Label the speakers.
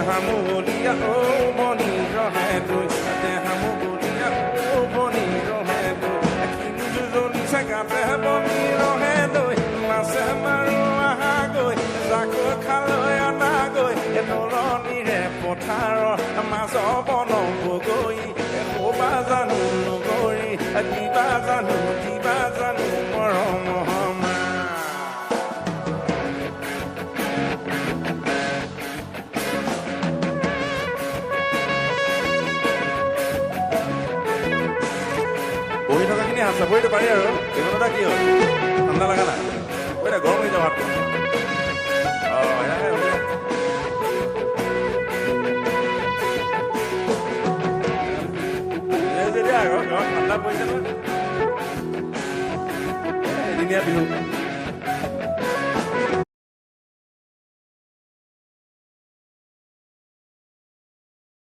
Speaker 1: দেহা মুগলীয়া ঔ বনি ৰহে দৈ, দেহা মুগলীয়া ঔ বনি ৰহে দৈ, কিনো জ্বলিছে গাতে বনি ৰহে দৈ। মাছে মাৰো আহা গৈ, জাকৈ খালৈ আনা গৈ, দলনিৰে পথাৰৰ মাছ বন বগৈ, ক'বা জানো নগৰী দিবা জানো, দিবা জানো মৰম। বহি থকাখিনি হাত চাপৰিটো পাৰি আৰু। এইখনতা কি হ'ল, ঠাণ্ডা লগা নাই? এতিয়া গৰম হৈ যাব হাতখন।